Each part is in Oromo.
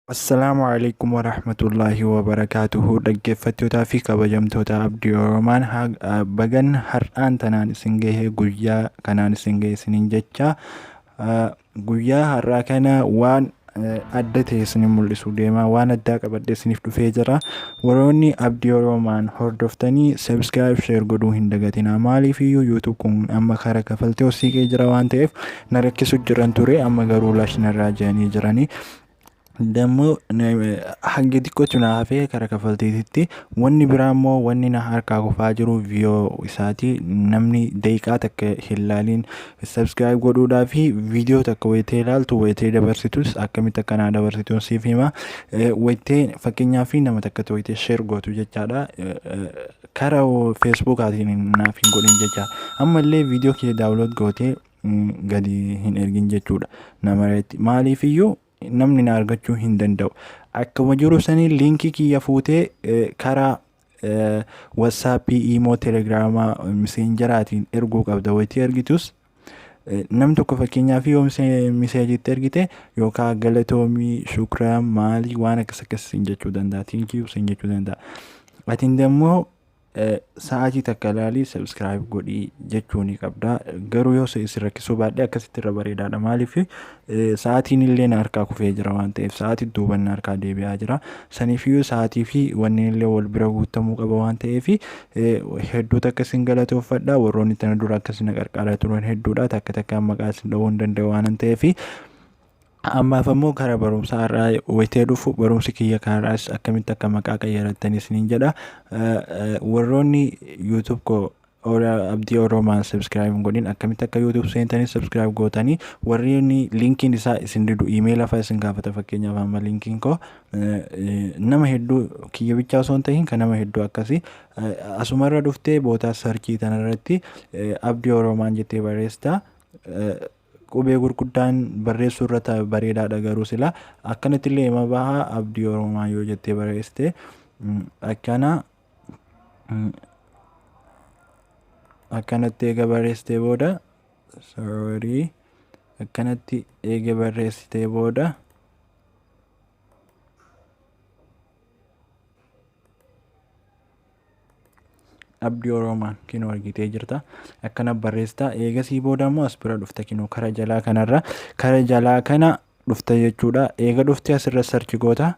Assalaamu alaikum warahmatullaahi wabarakaatuhu. Dhaggeeffattootaa fi kabajamtoota Abdii Oromaan, bagan har'aan tanaan isin gahe, guyyaa kanaan isin gahe isiniin jecha. Guyyaa har'aa kana waan adda ta'e isin mul'isu deema, waan addaa qabadhee isiniif dhufee jira. Warroonni Abdii Oromaan hordoftanii subscribe, share godhuu hin dagatinaa. Maaliif iyyuu YouTube kun amma kara kafaltee ol siiqee jira waan ta'eef na rakkisu jiran ture, amma garuu lashnarraa jedhanii jiranii. Dammoo hanga xiqqootu na hafee kara kafaltiititti. Wanni biraa immoo wanni na harkaa kufaa jiru viiyoo isaati. Namni daqiiqaa takka hin laaliin subscribe godhuudhaa fi viidiyoo takka wayitee ilaaltu, wayitee dabarsitus, akkamitti akka naa dabarsituun siif hima. Wayitee fakkeenyaa fi nama takkatti wayitee share gootu jechaadha. Kara Feesbuukaatiin naaf hin godhin jecha. Ammallee viidiyoo kee download gootee gadi hin ergin jechuudha nama irratti. Maaliif iyyuu namni na argachuu hin danda'u. Akkuma jiru sanii liinkii kiyya fuutee karaa WhatsAppii, Imo, Telegiraamaa, Messengeraatiin erguu qabda. Wayitii ergitus nam tokko fakkeenyaaf yoo miseejitti ergite yookaan galatoomii, shukran, maalii, waan akkas akkas siin jechuu danda'a. Thank you siin jechuu danda'a. Atiin immoo sa'aatii takka ilaalii subscribe godhii jechuu ni qabda. Garuu yoo isin rakkisuu baadhee akkasitti irra bareedaadha. Maaliif sa'aatiin illee na harkaa kufee jira waan ta'eef, sa'aatii duuban na harkaa deebi'aa jira. Saniifiyyuu sa'aatii fi wanni illee wal bira guutamuu qaba waan ta'eef hedduu takka isin galatoofadha. Warroonni tana dura akkasii na qarqaaraa turan hedduudha. Takka takkaan maqaa isin dha'uu hin danda'u waan ta'eef. Ammaaf ammoo karaa barumsaa har'aa wayitee dhufu, barumsi kiyya kaaraas akkamitti akka maqaa qayyarattan isiniin jedha. Warroonni YouTube koo Abdii Oromaan subscribe hin godhin, akkamitti akka YouTube seentanii subscribe gootanii, warreen linkiin isaa isin didu, iimeela fa'a isin gaafata. Fakkeenyaaf amma linkiin koo nama hedduu, kiyya bichaa osoo hin ta'in kan nama hedduu akkasii. Asumarra dhuftee bootaa searchii tanarratti Abdii Oromaan jettee barreessita. Qubee gurguddaan barreessuu irra bareedaadha, garuu sila akkanatti illee hima bahaa. Abdii Oromaa yoo jettee barreessite, akkana akkanatti eega barreessitee booda, sorry, akkanatti eega barreessitee booda, Abdii Oromaan kinoo argitee jirta. Akkana barreessita. Eegasii booda immoo as bira dhufta, kinoo kara jalaa kanarra, kara jalaa kana dhufta jechuudha. Eega dhufte asirra search goota.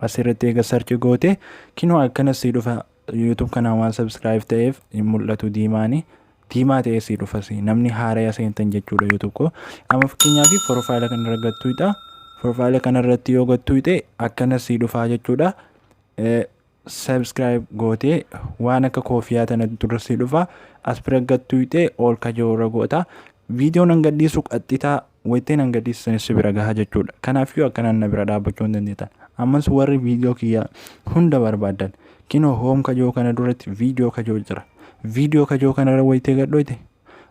Asirratti eega search goote kinoo akkana sii dhufa. YouTube kanaan waan subscribe ta'eef hin mul'atu diimaani. Diimaa ta'ee sii dhufa si namni haaraya seentan jechuudha YouTube koo. Amma fakkeenyaaf profile kanarra gattuudha. Profile kanarratti yoo gattuute akkana sii dhufaa jechuudha. Subscribe gootee waan akka koofiyaa tana dura si dhufa, as bira gattuutee ol kajoora goota. Viidiyoo nan gadhiisu qaxxitaa wayitee nan gadhiisu si bira gaha jechuudha. Kanaafiyyuu akkanaan na bira dhaabbachuu hin dandeettan. Ammas warri viidiyoo kiyya hunda barbaadan, kinoo home kajoo kana duratti viidiyoo kajoo jira. Viidiyoo kajoo kanarra wayitee gadhoyte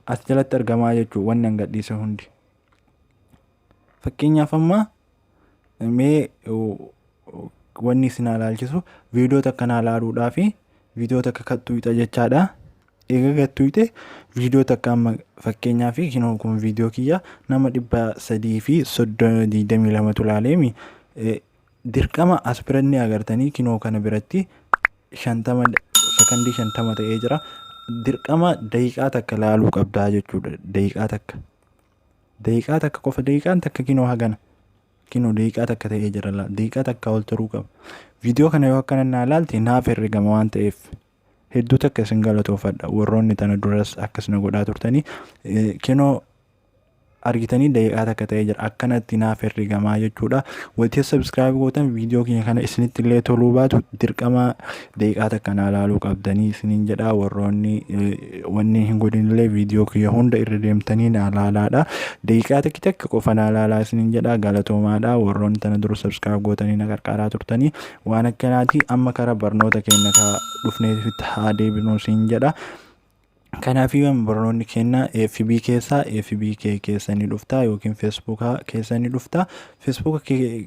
as jalatti argamaa jechuudha wanni an gadhiise hundi. Fakkeenyaaf amma mee wanni isin ilaalchisu viidiyoo takka naa ilaaluudhaa fi viidiyoo takka kattuuyxa jechaadha. Eega gattuuyxe viidiyoo takka, amma fakkeenyaaf kinoo kun viidiyoo kiyya nama 322tu ilaaleemi. Dirqama as biranni agartanii kinoo kana biratti 50, sakandii 50 ta'ee jira. Dirqama daqiiqaa takka ilaaluu qabdaa jechuudha. Daqiiqaa takka. Daqiiqaa takka qofa, daqiiqaan takka kinoo hagana. Kinoo daqiiqaa takka ta'ee jira, daqiiqaa takka ol turuu qaba. Viidiyoo kana yoo akkana naa ilaalte naaf herregama waan ta'eef hedduu takka isin galatoofadha. Warroonni tana duras akkas na godhaa turtanii, kinoo argitanii daqiiqaa takka ta'ee jira, akkanatti naaf herregamaa jechuudha. Wayitee subscribe gootan viidiyoo keenya kana isinitti illee toluu baatu dirqama daqiiqaa takka naa ilaaluu qabdanii isiniin jedha. Warroonni wanni hin godhin illee viidiyoo kiyya hunda irra deemtanii naa ilaalaadha. Daqiiqaa takki takka qofa naa ilaalaa isiniin jedha. Galatoomaadha. Warroonni tana dura subscribe gootanii na qarqaaraa turtanii waan akkanaati. Amma kara barnoota keenya ka dhufneefitti haa deebinu siin jedha. Kanaafiyyuu barnoonni keenya FB keessaa, FB kee keessa ni dhufta yookiin Facebooka keessa ni dhufta. Facebooka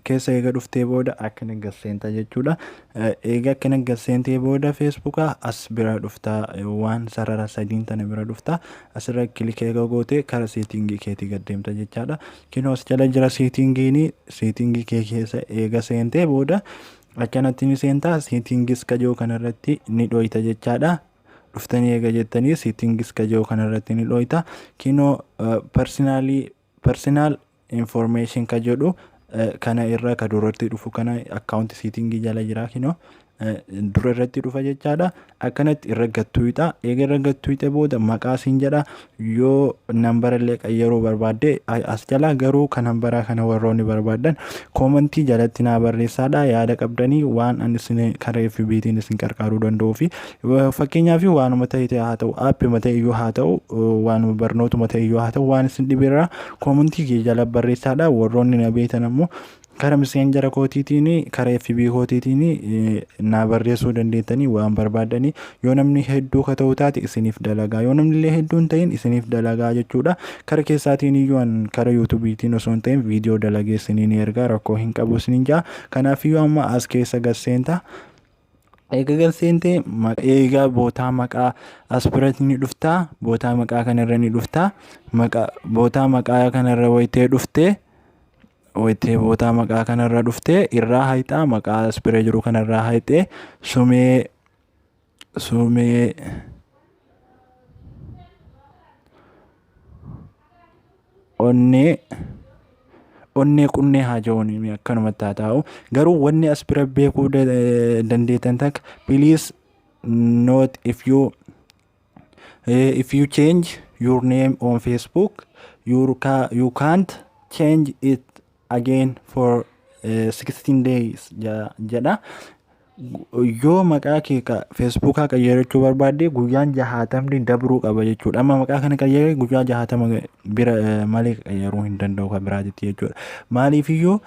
keessa eega dhuftee booda akkana gad seenta jechuudha. Eega akkana gad seentee booda Facebooka as bira dhufta, waan sarara sadiin tana bira dhufta. Asirra click eega goote kara settingii keetii gad deemta jechaadha. Kinoo as jala jira settingiin. Settingii kee keessa eega seentee booda akkanatti ni seentaa, settings kajoo kanarratti ni dhoyta jechaadha. Dhuftanii eega jettanii settings kajoo kanarratti ni dhoyta. Kinoo personal information ka jedhu kana irra ka duratti dhufu kana account settingii jala jira, kinoo dura irratti dhufa jechaadha. Akkanatti irra gattuudha. Eega irra gattuute booda maqaa siin jedha. Yoo nambara illee qayyaruu barbaadde as jala, garuu kan nambaraa kana warroonni barbaadan commentii jalatti naa barreessaadha. Yaada qabdanii waan ani isin karaa FB'tiin isin qarqaaruu danda'uu fi fakkeenyaaf waanuma ta'e haa ta'u, appima ta'e iyyuu haa ta'u, waanuma barnootuma ta'e iyyuu haa ta'u, waan isin dhibeerraa commentii jala barreessaadha. Warroonni na beektan ammoo kara Messengera kootiitiin, kara FB kootiitiin naa barreessuu dandeettanii waan barbaadanii. Yoo namni hedduu ka ta'u taate isiniif dalagaa, yoo namni illee hedduu hin ta'in isiniif dalagaa jechuudha. Kara keessaatiin iyyuu an kara YouTubeiitiin osoo hin ta'in viidiyoo dalagee isiniin ergaa, rakkoo hin qabu isiniin jaa. Kanaafiyyuu amma as keessa gad seenta. Eega gad seentee eega bootaa maqaa as biratti ni dhuftaa, bootaa maqaa kanarra ni dhuftaa. Maqaa bootaa maqaa kanarra wayitee dhuftee, wayitee bootaa maqaa kanarra dhuftee irraa hayxaa, maqaa as bira jiru kanarraa hayxee sumee onnee qunnee haa jedhuun, akkanumatti haa taa'u. Garuu wanni as bira beekuu dandeettan takka, please note, if you change your name on Facebook, you can't change it again for 60 days jedha. Yoo maqaa kee Facebookaa qayyarachuu barbaadde guyyaan 60ni dabruu qaba jechuudha. Amma maqaa kana qayyaree guyyaa 60 bira malee qayyaruu hin danda'u kan biraatitti jechuudha. Maaliifiyyuu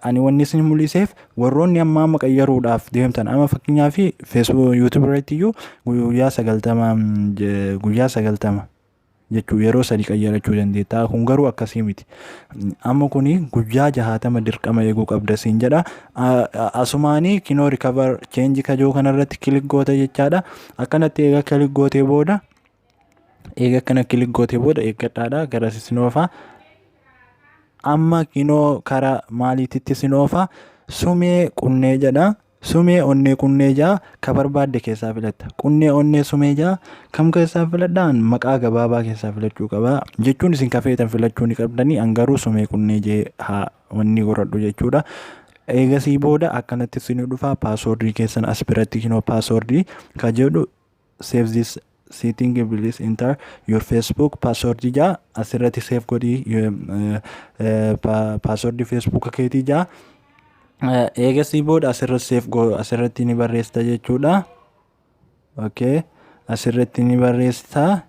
ani wanni isin mul'iseef, warroonni amma amma qayyaruudhaaf deemtan, amma fakkeenyaaf Facebook, YouTube irratti iyyuu guyyaa 90, guyyaa 90 jechuu yeroo sadi qayyarachuu dandeetta. Kun garuu akkasii miti. Amma kuni guyyaa 60 dirqama eeguu qabda siin jedha. Asumaanii kinoo recover change kajoo kanarratti click goota jechaadha. Akkanatti eega click gootee booda, eega akkana click gootee booda, eeggadhaadha, gara sinoofa. Amma kinoo kara maaliititti sinoofa? Sumee qunnee jedha. Sumee onnee qunnee jaa, ka barbaadde keessaa filatta. Qunnee onnee sumee jaa, kam keessaa filadhaan? Maqaa gabaabaa keessaa filachuu qaba. Jechuun isin kafeetan filachuu ni qabdanii, an garuu sumee qunnee jee haa wanni godhadhu jechuudha. Eegasii booda akkanatti isin dhufa. Passwordii keessan as biratti kinoo passwordii ka jedhu, "Save this setting, please enter your Facebook password" jaa. Asirratti save godhii passwordii Facebook keetii jaa. Eegasii booda asirratti save asirratti ni barreessita jechuudha. Okay, asirratti ni barreessita.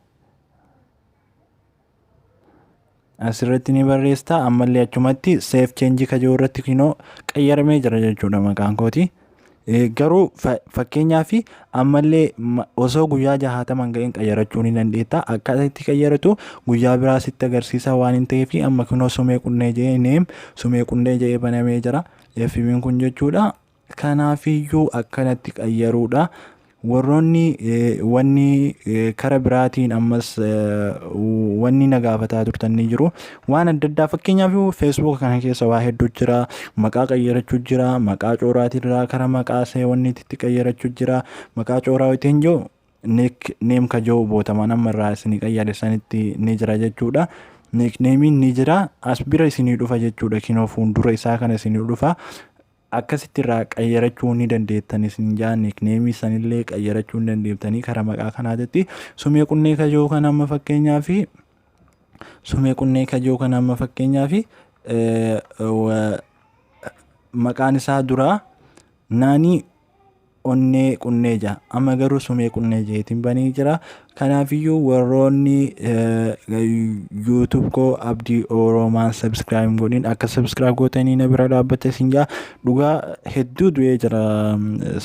Asirratti ni barreessita. Ammallee achumatti save change kajoo irratti kinoo qayyaramee jira jechuudha maqaan kooti. Garuu fakkeenyaaf ammallee osoo guyyaa 60 ga'in qayyarachuu ni dandeetta. Akkaataa itti qayyaratu guyyaa biraa sitti agarsiisa waan hin ta'eef, amma kunoo sumee qunnee jedhee, name sumee qunnee jedhee banamee jira. FB'n kun jechuudha. Kanaafiyyuu akkanatti qayyaruudha. Warroonni wanni kara biraatiin ammas wanni na gaafataa turtan ni jiru. Waan adda addaa, fakkeenyaaf Facebook kana keessa waa hedduu jira. Maqaa qayyarachuu jira. Maqaa cooraatirraa kara maqaa wanni itti qayyarachuu jira. Maqaa cooraa ittiin jiru nickname kajoo bootamaan amma irraa isinii qayyare sanitti ni jira jechuudha. Nicknameiin ni jira, as bira isinii dhufa jechuudha. Kinoo fuuldura isaa kana isinii dhufa. Akkasitti irraa qayyarachuu ni dandeettan isin jaa. Nicknameii sanillee qayyarachuu ni dandeettanii karaa maqaa kanaatitti. Sumee qunnee kajoo kana amma fakkeenyaa fi sumee qunnee kajoo kana amma fakkeenyaa fi maqaan isaa duraa naanii onnee qunnee jaa, amma garuu sumee qunnee jeetiin banii jira. Kanaafiyyuu warroonni YouTube koo Abdii Oroomaan subscribe godhin akka subscribe gootanii na bira dhaabbate isin jaa. Dhugaa hedduu du'ee jira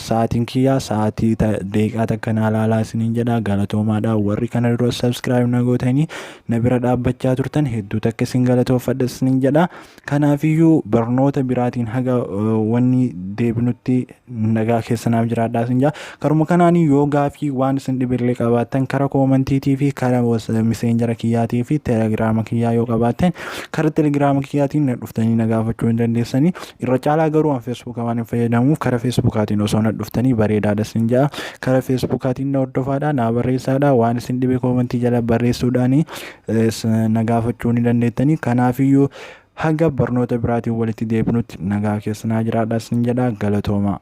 sa'aatiin kiyyaa, sa'aatii daqiiqaa takka naa laalaa isiniin jedha. Galatoomaadha. Warri kana dura subscribe na gootanii na bira dhaabbachaa turtan, hedduu takka isin galatoofadha isiniin jedha. Kanaafiyyuu barnoota biraatiin haga wanni deebinutti nagaa keessanaaf jiraadhaa isin jaa. Karuma kanaan yoo gaafii waan isin dhibellee qabaattan, kara commentiitii fi kara Messengera kiyyaatii fi Telegiraama kiyyaa yoo qabaattan, kara Telegiraama kiyyaatiin na dhuftanii na gaafachuu hin dandeessanii. Irra caalaa garuu an Feesbuuka waan hin fayyadamuuf, kara Feesbuukaatiin osoo na dhuftanii bareedaadha isin jaa. Kara Feesbuukaatiin na hordofaadha, na barreessaadha. Waan isin dhibe commentii jala barreessuudhaanii na gaafachuu ni dandeettanii. Kanaafiyyuu haga barnoota biraatiin walitti deebinutti nagaa keessanaa jiraadha isin jedha. Galatooma.